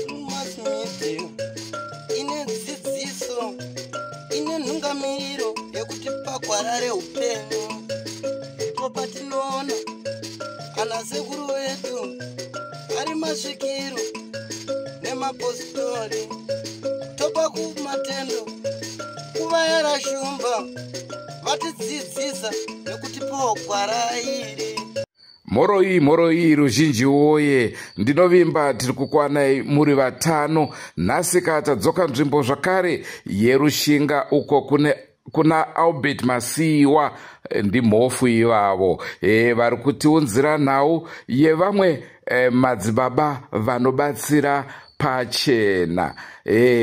Drewmas Media ine dzidziso, ine nhungamiro yekutipa gwara reupenyu. Ndipo patinoona ana sekuru vedu ari masvikiro nemapositori, topa kumatendo kuvayera shumba vatidzidzisa nekutipawo gwara iri. Mhoroi, mhoroi ruzhinji woye. Ndinovimba tiri kukwanai muri vatano. Nhasi ka tadzoka nzvimbo zvakare yeRushinga uko kune kuna Albert Masiyiwa, ndimhofu ivavo vari kutiunzira nhau yevamwe madzibaba vanobatsira pachena,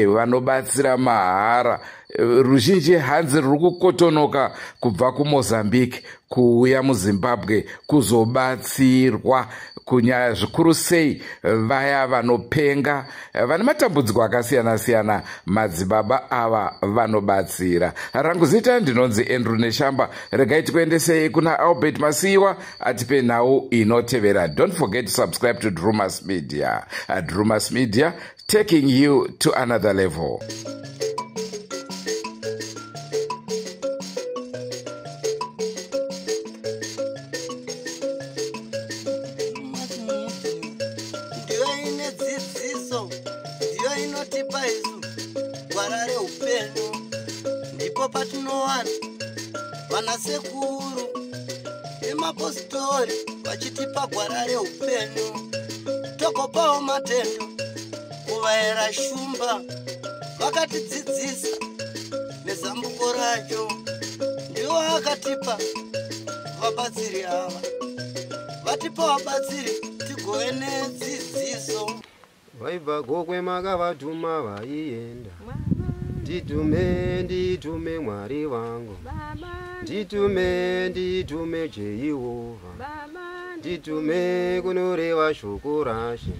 vanobatsira mahara. Ruzhinji hanzi ruri kukotonoka kubva kuMozambique kuuya muZimbabwe kuzobatsirwa, kunyaya zvikuru sei vaya vanopenga, vane matambudziko akasiyana-siyana. Madzibaba ava vanobatsira. Rangu zita ndinonzi Andrew Neshamba. Regai tikuendesei kuna Albert Masiyiwa atipe nhau inotevera. Don't forget to subscribe to Drewmas Media. Drewmas Media, taking you to another level. Drewmas Media ndiyo ine dzidziso, ndiyo inotipa isu gwara reupenyu. Ndipo patinowana vana sekuru nemapositori vachitipa gwara reupenyu. Togopawo matendo kuvayera shumba vakatidzidzisa nezambuko racho. Ndiwo akatipa vabatsiri ava, vatipa vabatsiri tigove nedzidziso. Vaibva Gokwe makavatuma vaienda. Nditume, nditume Mwari wangu, nditume, nditume Jehovha, nditume kunoreva shoko raShe,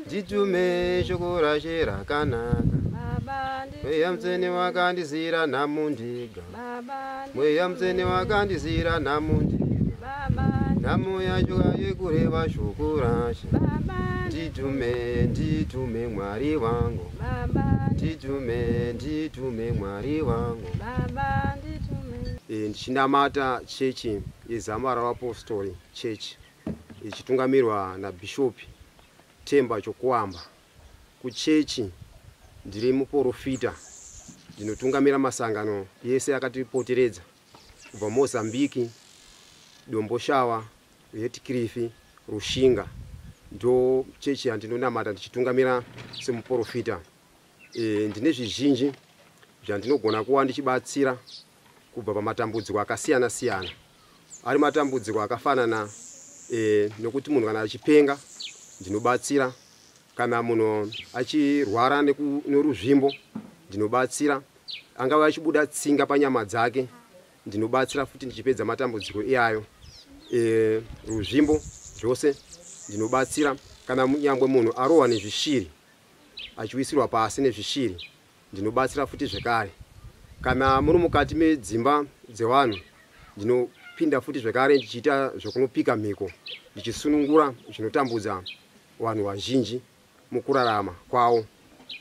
nditume shoko raShe rakanaka. Mweya Mutsvene wakandisiyira nhamo ndega, Mweya Mutsvene wakandisiyira nhamo ndega, nhamo yacho yekureva shoko raShe. Nditume, nditume Mwari wangu, nditume, nditume Mwari wangu. Ndichinamata chechi yeZamba raVapostori Church ichitungamirwa nabhishopi Temba Chokuamba. Kuchechi ndiri muprofita, ndinotungamira masangano yese akatipoteredza kubva Mozambique, Domboshawa, Hetkrifi, Rushinga. Ndo chechi yandinonamata ndichitungamira semuprofita. Ndine zvizhinji zvandinogona kuva ndichibatsira kubva pamatambudziko akasiyana siyana, ari matambudziko akafanana nokuti munhu kana achipenga ndinobatsira, kana munhu achirwara noruzvimbo ndinobatsira, angave achibuda tsinga panyama dzake ndinobatsira futi ndichipedza matambudziko iyayo. Ruzvimbo zvose ndinobatsira. Kana nyangwe munhu arohwa nezvishiri, achiwisirwa pasi nezvishiri, ndinobatsira futi zvekare. Kana muri mukati medzimba dzevanhu ndinopinda futi zvekare ndichiita zvokunopika mhiko, ndichisunungura zvinotambudza vanhu vazhinji mukurarama kwavo.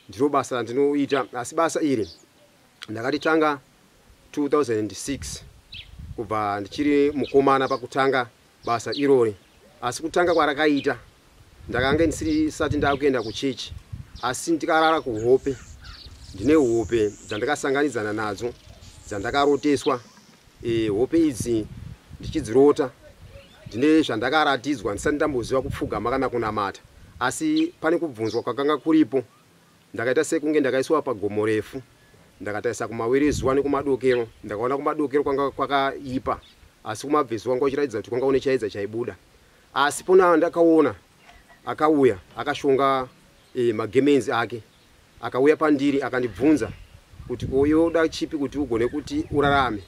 Ndiro basa randinoita, asi basa iri ndakaritanga 2006 kubva ndichiri mukomana pakutanga basa irori. Asi kutanga kwarakaita ndakange ndisati ndakuenda kuchechi, asi ndikarara kuhope, ndine hope dzandakasanganidzana nadzo dzandakaroteswa. Hope idzi ndichidzirota ndine zvandakaratidzwa ndisati ndamboziva kupfugama kana kunamata, asi pane kubvunzwa kwakanga kuripo. Ndakaita sekunge ndakaiswa pagomo refu, ndakatarisa kumawere zuva nekumadokero. Ndakaona kumadokero kwanga kwakaipa, asi kumabvezuva kwanga kuchiratidza kuti kwanga kune chaedza chaibuda. Asi pona ndakaona akauya akashonga magemenzi ake, akauya pandiri akandibvunza kuti ko iwe uda chipi kuti ugone kuti urarame.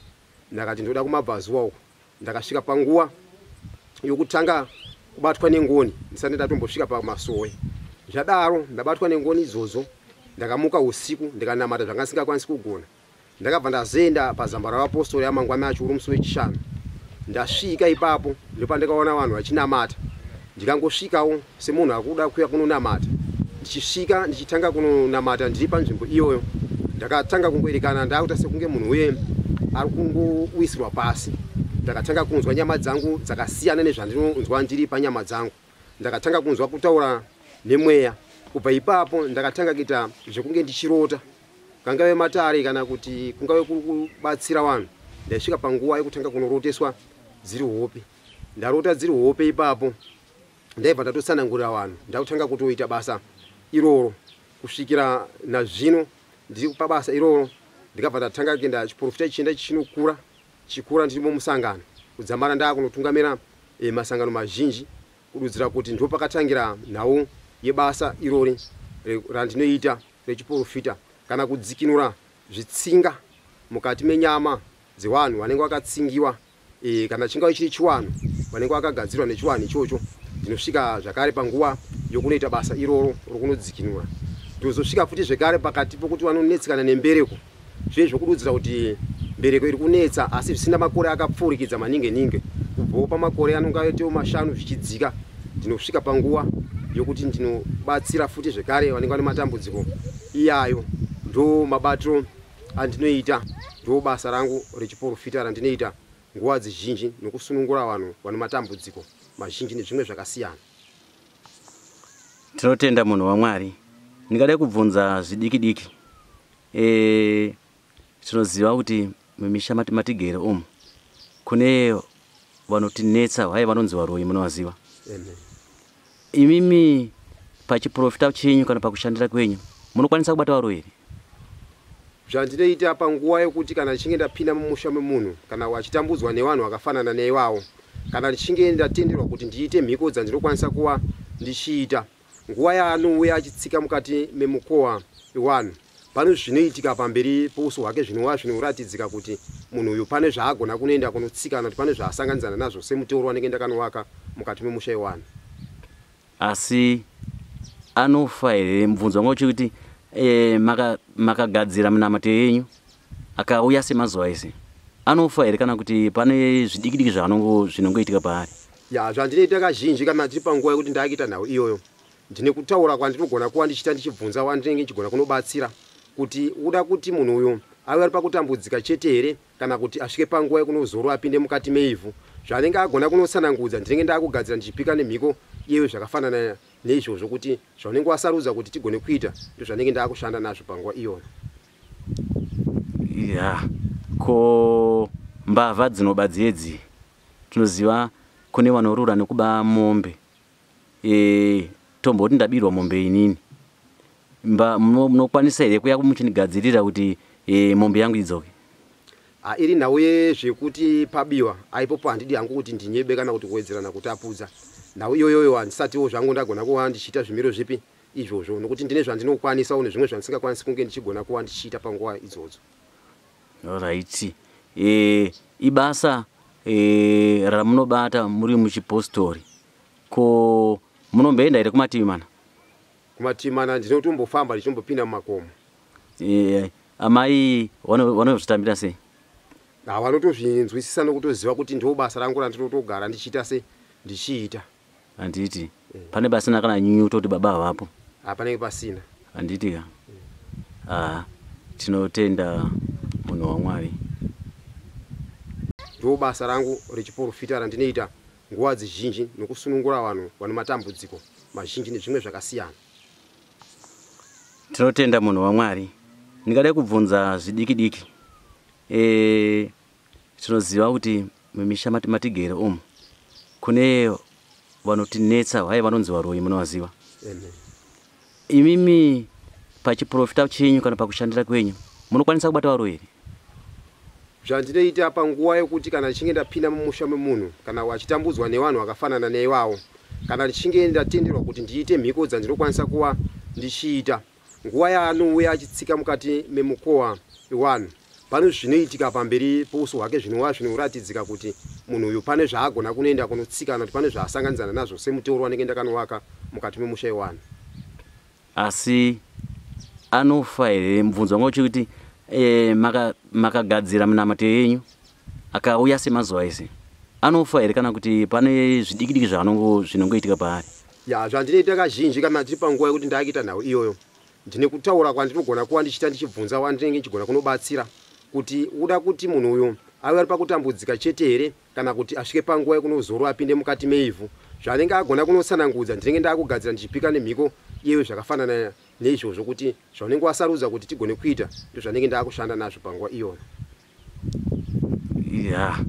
Ndakati ndoda kumabvazuva uko. Ndakasvika panguva yokutanga kubatwa nengoni ndisati ndatombosvika pamasowe. Zvadaro ndabatwa nengoni idzodzo, ndakamuka usiku ndikanamata zvanga ndisingakwanisi kugona. Ndakabva ndazoenda paZamba raVapostori amangwana acho uri musi weChishanu. Ndasvika ipapo ndopandakaona vanhu vachinamata. Ndikangosvikawo semunhu akuda kuya kunonamata. Ndichisvika ndichitanga kunonamata ndiri panzvimbo iyoyo, ndakatanga kungoerekana ndakuita sekunge munhu uye ari kungowisirwa pasi. Ndakatanga kunzwa nyama dzangu dzakasiyana nezvandinonzwa ndiri panyama dzangu. Ndakatanga kunzwa kutaura nemweya. Kubva ipapo ndakatanga kuita zvekunge ndichirota, kangave matare kana kuti kungave kuri kubatsira vanhu. Ndaisvika panguva yekutanga kunoroteswa dziri hope. Ndarota dziri hope ipapo ndaibva ndatotsanangurira vanhu, ndakutanga kutoita basa iroro kusvikira nazvino ndiri pabasa iroro. Ndikabva ndatanga kuenda chiprofita chichienda chichinokura chikura ndirimo musangano kudzamara ndaakunotungamira masangano mazhinji, kududzira kuti ndo pakatangira nhau yebasa irori randinoita rechiprofita, kana kudzikinura zvitsinga mukati menyama dzevanhu vanenge vakatsingiwa, kana chingave chiri chiwanhu vanenge vakagadzirwa nechiwanhu ichocho. Ndinosvika zvakare panguva yokunoita basa iroro rokunodzikinura. Ndozosvika futi zvekare pakati pokuti vanonetsekana nembereko, zviye zvokududzira kuti mbereko iri kunetsa asi zvisina makore akapfuurikidza maningi ningi, kubvawo pamakore anonge aitewo 5 zvichidzika. Ndinosvika panguva yokuti ndinobatsira futi zvekare vanenge vane matambudziko iyayo. Ndo mabatiro andinoita, ndo basa rangu rechiprofita randinoita nguva dzizhinji, nokusunungura vanhu vane matambudziko mazhinji nezvimwe zvakasiyana. Tinotenda munhu waMwari. Ndingade kubvunza zvidiki diki. Tinoziva kuti mumisha matigere umu kune vanotinetsa, vaye vanonzi varoyi, munovaziva. Amen. Imimi pachiprofita chenyu kana pakushandira kwenyu munokwanisa kubata varoyi here? Zvandinoita panguva yekuti kana ndichinge ndapinda mumusha memunhu kana vachitambudzwa nevanhu vakafanana neivavo, kana ndichinge ndatenderwa kuti ndiite mhiko dzandinokwanisa kuva ndichiita, nguva yaanouya achitsika mukati memukowa wevanhu, pane zvinoitika pamberi pouso hwake zvinova zvinoratidzika kuti munhu uyu pane zvaagona kunoenda kunotsika kana kuti pane zvaasanganidzana nazvo semuteuro wanenge ndakanovaka mukati memusha wevanhu. Asi anofa here? Mubvunzo wangu uchikuti makagadzira minamato yenyu akauya semazuva ese, anofa here kana kuti pane zvidiki diki zvinongoitika paari? Ya, zvandinoita kazhinji kana tiri panguva yekuti ndakuita nhau iyoyo, ndine kutaura kwandinogona kuva ndichiita ndichibvunza wandinenge ndichigona kunobatsira kuti uda kuti munhu uyu ave ari pakutambudzika chete here kana kuti asvike panguva yekunozorora apinde mukati meivhu. Zvaanenge agona kunotsanangudza ndinenge ndakugadzira ndichipika nemhiko iyeyo zvakafanana neizvozvo, kuti zvaunenge wasarudza kuti tigone kuita ndozvanenge ndakushanda nazvo panguva iyoyo. Ya, ko mbavha dzinoba dziedzi, tinoziva kune vanorura nekuba mombe. Tomboti ndabirwa mombe inini, munokwanisa here kuya muchindigadzirira kuti mombe yangu idzoke? Iri nhau yezvekuti pabiwa aipopo handidi hangu kuti ndinyebe kana kuti kuwedzerana kutapudza nhau iyoyoyo. Handisatiwo zvangu ndagona kuva ndichiita zvimiro zvipi izvozvo, nokuti ndine zvandinokwanisawo nezvimwe zvandisingakwanisi kunge ndichigona kuva ndichiita panguva idzodzo. Alright. Ibasa ramunobata muri muchipostori, ko munomboenda here kumativi mana? Kumativi mana ndinotombofamba ndichitombopinda mumakomo. Amai vanozvitambira sei? Vanotozvinzwisisa nokutoziva kuti ndo basa rangu randinotogara ndichiita se ndichiita. Handiti pane pasina kana nyunyuto kuti baba havapo? Hapanenge pasina. Handiti ka? Tinotenda munhu waMwari. Ndo basa rangu rechiprofita randinoita nguva dzizhinji, nokusunungura vanhu vane matambudziko mazhinji nezvimwe zvakasiyana. Tinotenda munhu waMwari. Ndingade kubvunza zvidiki diki. Tinoziva kuti mumisha matigere umu kune vanotinetsa, vaye vanonzi varoyi, munovaziva. Amen. Imimi pachiprofita chenyu kana pakushandira kwenyu munokwanisa kubata varoyi here? Zvandinoita panguva yekuti kana ndichinge ndapinda mumusha memunhu kana vachitambudzwa nevanhu vakafanana neivavo, kana ndichinge ndatenderwa kuti ndiite mhiko dzandinokwanisa kuva ndichiita, nguva yaanouya achitsika mukati memukowa wevanhu, pane zvinoitika pamberi pouso hwake zvinova zvinoratidzika kuti munhu uyu pane zvaagona kunoenda kunotsika kana kuti pane zvaasanganidzana nazvo semuteuro wanenge ndakanovaka mukati memusha wevanhu. Asi anofa here? Mubvunzo wangu uchikuti makagadzira minamato yenyu akauya semazuva ese, Anofa here kana kuti pane zvidiki-diki zvinongoitika paari? Ya, zvandinoita kazhinji kana tiri panguva yekuti ndakuita nhau iyoyo, ndine kutaura kwandinogona kuva ndichiita ndichibvunza wandinenge ndichigona kunobatsira kuti uda kuti munhu uyu ave ari pakutambudzika chete here kana kuti asvike panguva yekunozorwa apinde mukati meivhu. Zvaanenge agona kunotsanangudza ndinenge ndakugadzira ndichipika nemhiko iyeyo zvakafanana neizvozvo kuti zvaunenge wasarudza kuti tigone kuita ndozvanenge ndakushanda nazvo panguva iyoyo. Ya,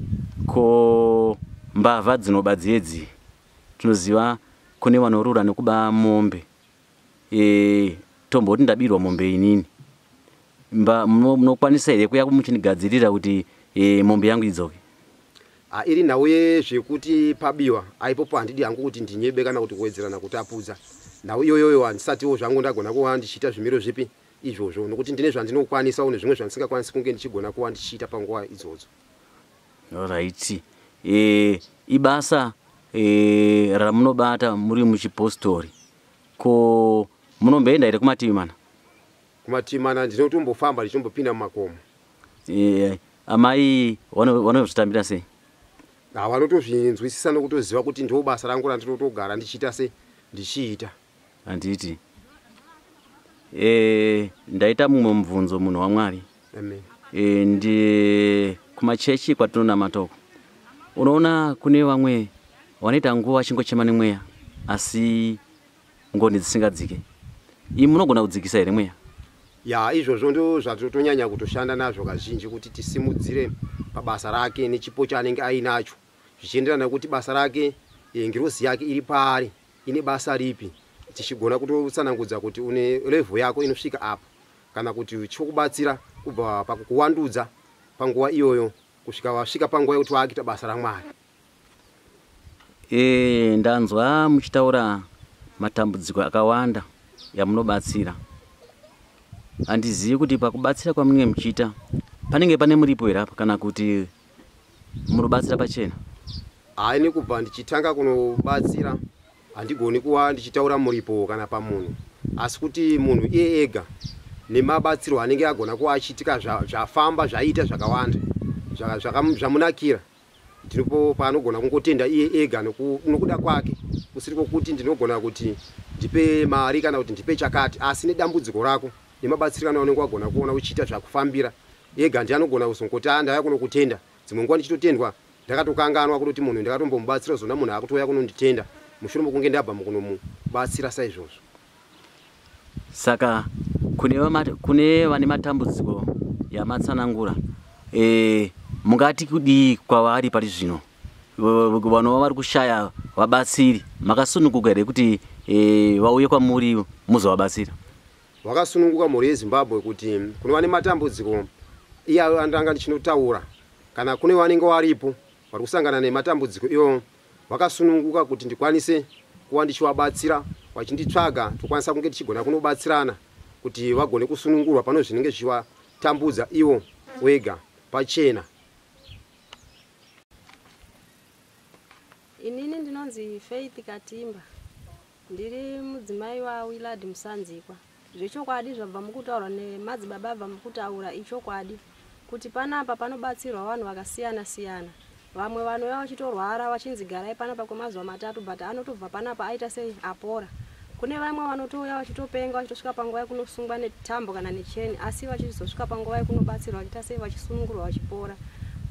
ko mbavha dzinoba dzedzi, tinoziva kune vanorura nekuba mombe. Tomboti ndabirwa mombe inini, munokwanisa here kuya muchindigadzirira kuti mombe yangu idzoke? Iri nhau yezvekuti pabiwa aipopo handidi hangu kuti ndinyebe kana kuti kuwedzerana kutapudza nhau iyoyoyo. Handisatiwo zvangu ndagona kuva ndichiita zvimiro zvipi izvozvo nokuti ndine zvandinokwanisawo nezvimwe zvandisingakwanisi kunge ndichigona kuva ndichiita panguva idzodzo. Alright. Ibasa ramunobata muri muchipostori, ko munomboenda here kumativi mana? Kumativi mana ndinotombofamba ndichitombopinda mumakomo. Amai vanozvitambira sei? Vanotozvinzwisisa nokutoziva kuti ndo basa rangu randinotogara ndichiita se ndichiita. Handiti ndaita mumwe mubvunzo, munhu waMwari. Amen. Ndi kumachechi kwatinonamata uko, unoona kune vamwe vanoita nguva vachingochema nemweya asi ngoni dzisingadzike. Imi munogona kudzikisa here mweya? Ya, izvozvo ndo zvatotonyanya kutoshanda nazvo kazhinji kuti tisimudzire pabasa rake nechipo chaanenge ainacho zvichienderana nekuti basa rake, ngirozi yake iri paari ine basa ripi, tichigona kutotsanangudza kuti une level yako inosvika apo kana kuti chokubatsira kubva pakukuwandudza panguva iyoyo kusvika wasvika panguva yekuti waakuita basa raMwari. Ndanzwa muchitaura matambudziko akawanda yamunobatsira. Handizivi kuti pakubatsira kwamunenge muchiita panenge pane muripo here apa kana kuti munobatsira pachena? Hai, nekubva ndichitanga kunobatsira handigoni kuva ndichitaura muripo kana pamunhu, asi kuti munhu iye ega nemabatsiro anenge agona kuva achiitika zvafamba zvaita zvakawanda zvamunakira, ndinopo paanogona kungotenda iye ega nokuda kwake, kusiri kwokuti ndinogona kuti ndipe mari kana kuti ndipe chakati, asi nedambudziko rako nemabatsiro kana unenge wagona kuona uchiita zvakufambira ega ndiye anogona kuzongoti ndauya kunokutenda. Dzimwe nguva ndichitotendwa ndakatokanganwa kutoti munhu ndakatombomubatsira, zona munhu akutouya kunonditenda mushure mokunge ndabva mukunomubatsira saizvozvo. Saka kune vane matambudziko yamatsanangura, mungati kudii kwavari pari zvino vanova vari kushaya vabatsiri? Makasununguka here kuti vauye kwamuri muzovabatsira? Vakasununguka mhuri yeZimbabwe kuti kunova nematambudziko iyayo andanga ndichinotaura, kana kune vanenge varipo vari kusangana nematambudziko iyoyo, vakasununguka kuti ndikwanise kuva ndichivabatsira. Vachinditsvaga tokwanisa kunge tichigona kunobatsirana kuti vagone kusunungurwa pano zvinenge zvichivatambudza ivo wega pachena. Inini ndinonzi Faith Katimba, ndiri mudzimai waWillard Musanzikwa. Zvechokwadi zvabva mukutaurwa nemadzibaba abva mukutaura ichokwadi kuti panapa panobatsirwa vanhu vakasiyana siyana. Vamwe vanouya vachitorwara vachinzi garai panapa kwemazuva 3, but anotobva panapa aita sei, apora. Kune vamwe vanotouya vachitopenga vachitosvika panguva yekunosungwa netambo kana necheni, asi vachizosvika panguva yekunobatsirwa vachiita sei, vachisunungurwa vachipora.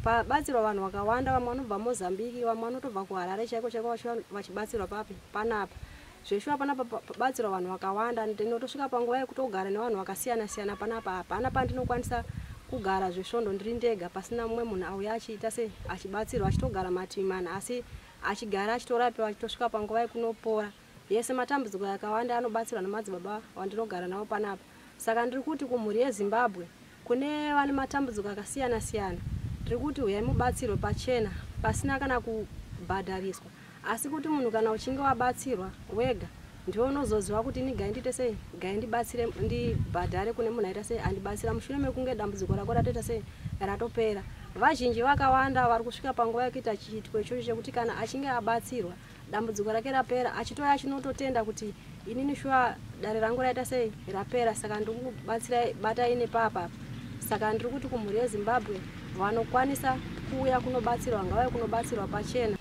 Pabatsirwa vanhu vakawanda, vamwe vanobva Mozambique, vamwe vanotobva kuHarare chaiko chaiko vachibatsirwa papi panapa. Zveshuwa panapa pabatsirwa vanhu vakawanda. Ndinotosvika panguva yekutogara nevanhu vakasiyana siyana panapa. Hapana pandinokwanisa kugara zvesvondo ndiri ndega pasina mumwe munhu auya achiita sei, achibatsirwa, achitogara mativi mana, asi achigara achitorapiwa achitosvika panguva yekunopora. Yese matambudziko akawanda anobatsirwa nemadzibaba wandinogara navo panapa. Saka ndiri kuti kumhuri yeZimbabwe kune vane matambudziko akasiyana siyana, ndiri kuti huyai mubatsirwe pachena pasina kana kubhadhariswa, asi kuti munhu kana uchinge wabatsirwa wega ndiwe unozoziva kuti ini gai ndiite sei, gai ndibatsire, ndibhadhare kune munhu aita sei, andibatsira, mushure mekunge dambudziko rako ratoita sei, ratopera. Vazhinji vakawanda vari kusvika panguva yekuita chiitiko ichocho chekuti kana achinge abatsirwa dambudziko rake rapera, achitouya achinototenda kuti inini shuwa dare rangu raita sei, rapera, saka ndiri kubatsirai, batai nepapa. Saka ndiri kuti kumhuri yeZimbabwe vanokwanisa kuuya kunobatsirwa ngavauye kunobatsirwa pachena.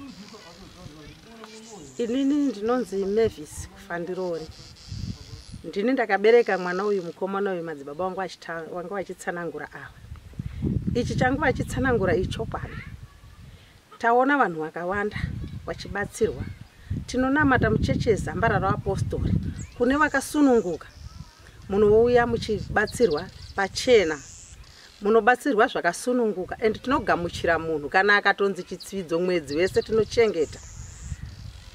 Inini ndinonzi Mavis Kufandirori. Ndini ndakabereka mwana uyu mukomana uyu madzibaba wangu wanga vachitsanangura ava. Ichi changu vachitsanangura ichokwadi. Taona vanhu vakawanda vachibatsirwa. Tinonamata muchechi yeZambarara Apostori kune vakasununguka. Munouya muchibatsirwa pachena. Munobatsirwa zvakasununguka and tinogamuchira munhu kana akatonzi chitsividzo mwedzi wese tinochengeta.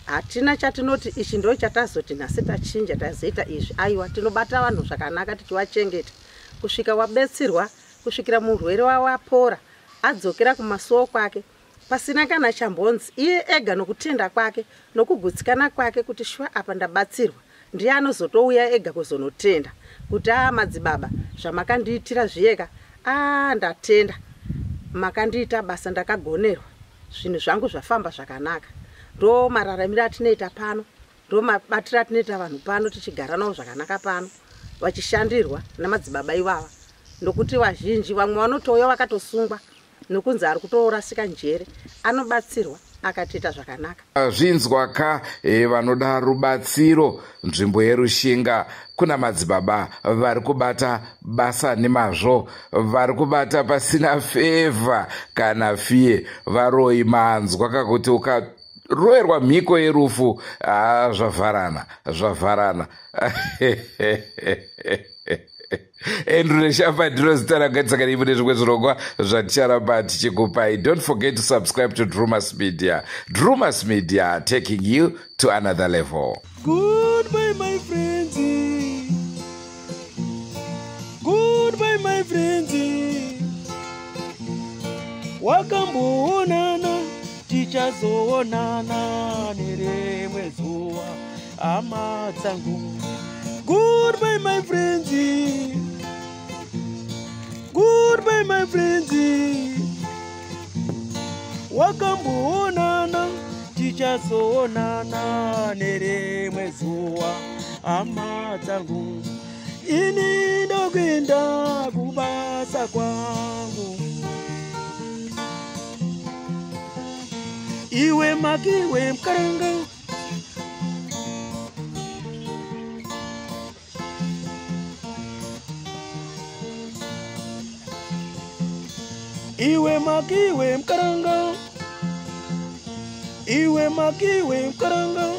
Hatina chatinoti ichi ndo chatazoti nhasi tachinja tazoita izvi. Aiwa, tinobata vanhu zvakanaka tichivachengeta kusvika wabetsirwa, kusvikira murwere wawapora adzokera kumasuo kwake pasina kana chambonzi. Iye ega nokutenda kwake nokugutsikana kwake kuti shuwa apa ndabatsirwa, ndiye anozotouya ega kuzonotenda kuti a madzibaba zvamakandiitira zviyeka, a ndatenda, makandiita basa, ndakagonerwa, zvinhu zvangu zvafamba zvakanaka. Ndo mararamiro atinoita pano, ndo mabatiro atinoita vanhu pano, tichigara navo zvakanaka pano vachishandirwa namadzibaba ivava. Nokuti vazhinji vamwe vanotouya vakatosungwa nokunzi ari kutorasika njere, anobatsirwa akatoita zvakanaka. Zvinzwa ka vanoda rubatsiro nzvimbo yeRushinga kuna madzibaba vari kubata basa nemazvo, vari kubata pasina fevha kana fiye. Varoi manzwa kakuti ukaroverwa mhiko yerufu, zvavharana zvavharana. Andrew Neshamba ndiro zita rangu. Mune zvimwe zvirongwa zvaticharamba tichikupai. Don't forget to subscribe to Drumas Media. Drumas Media, taking you to another level. Goodbye, my friends. Goodbye, my friends. Wakamboonana, tichazoonana nerimwe zuva, hama dzangu. Goodbye, my friends. Goodbye, my friends. Wakamboonana, tichazoonana nerimwe zuva, hama dzangu. Ini ndokuenda kubasa kwangu. Iwe makiwe mkaranga. Iwe makiwe mkaranga. Iwe makiwe mkaranga.